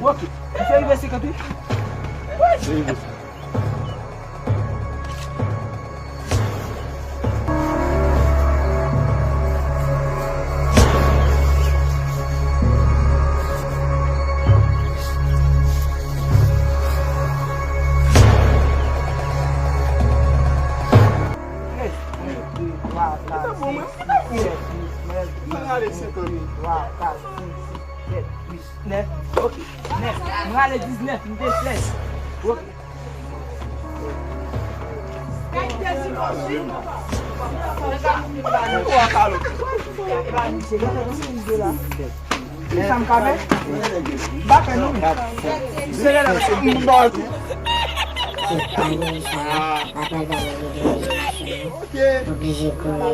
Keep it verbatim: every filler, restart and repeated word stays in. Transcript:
Ok. Ou fè rive senkant wi. Se rive. Nèf. Ok. Nèf. M rale diznèf, m te sèz. Ok. Sa m ka fè? M pa fè non. Se pa gen chan, apral gade videyo sou YouTube. Oblije kouri.